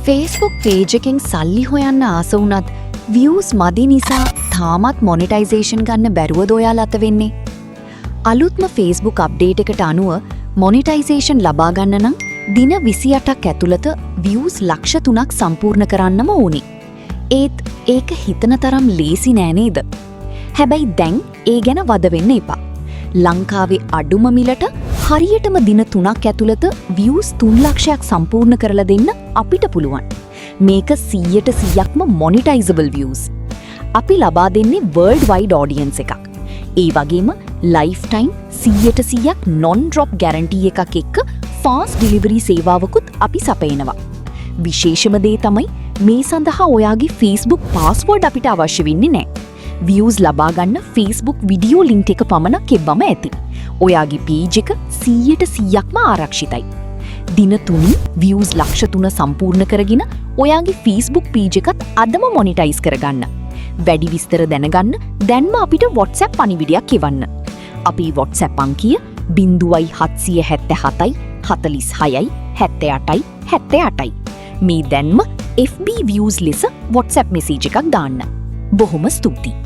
Facebook page එකෙන් සල්ලි හොයන්න ආස වුණත් views මදි නිසා තාමත් මොනිටයිසේෂන් ගන්න බැරුවද ඔයාලා අත වෙන්නේ? අලුත්ම Facebook update එකට අනුව මොනිටයිසේෂන් ලබා ගන්න නම් දින 28ක් ඇතුළත views ලක්ෂ 3ක් සම්පූර්ණ කරන්නම ඕනේ. ඒත් ඒක හිතන තරම් ලේසි නෑ නේද? හැබැයි දැන් ඒ ගැන වද වෙන්න එපා. ලංකාවේ අඩුම මිලට හරියටම දින 3ක් ඇතුළත views 3 ලක්ෂයක් සම්පූර්ණ කරලා දෙන්න අපිට පුළුවන්. මේක 100ට 100ක්ම මොනිටයිසබල් views. අපි ලබා දෙන්නේ වර්ල්ඩ් වයිඩ් ඔඩියන්ස් එකක්. ඒ වගේම ලයිෆ් ටයිම් 100ට 100ක් නොන් ඩ්‍රොප් ගැරන්ටී එකක් එක්ක ෆාස්ට් ඩිලිවරි සේවාවකුත් අපි සපයනවා. විශේෂම දේ තමයි මේ සඳහා ඔයාගේ Facebook password අපිට අවශ්‍ය වෙන්නේ නෑ. views ලබා ගන්න Facebook video link එක පමණක් එව්වම ඇති. ඔයාගේ පේජ් එක 100ට 100ක්ම ආරක්ෂිතයි. දින 3න් views ලක්ෂ 3 සම්පූර්ණ කරගෙන ඔයාගේ Facebook page එකත් අදම මොනිටයිස් කරගන්න. වැඩි විස්තර දැනගන්න දැන්ම අපිට WhatsApp පණිවිඩයක් එවන්න. අපේ WhatsApp අංකය 0777යි 46යි 78යි 78යි. මේ දැන්ම FB views ලෙස WhatsApp message එකක් දාන්න. බොහොම ස්තුතියි.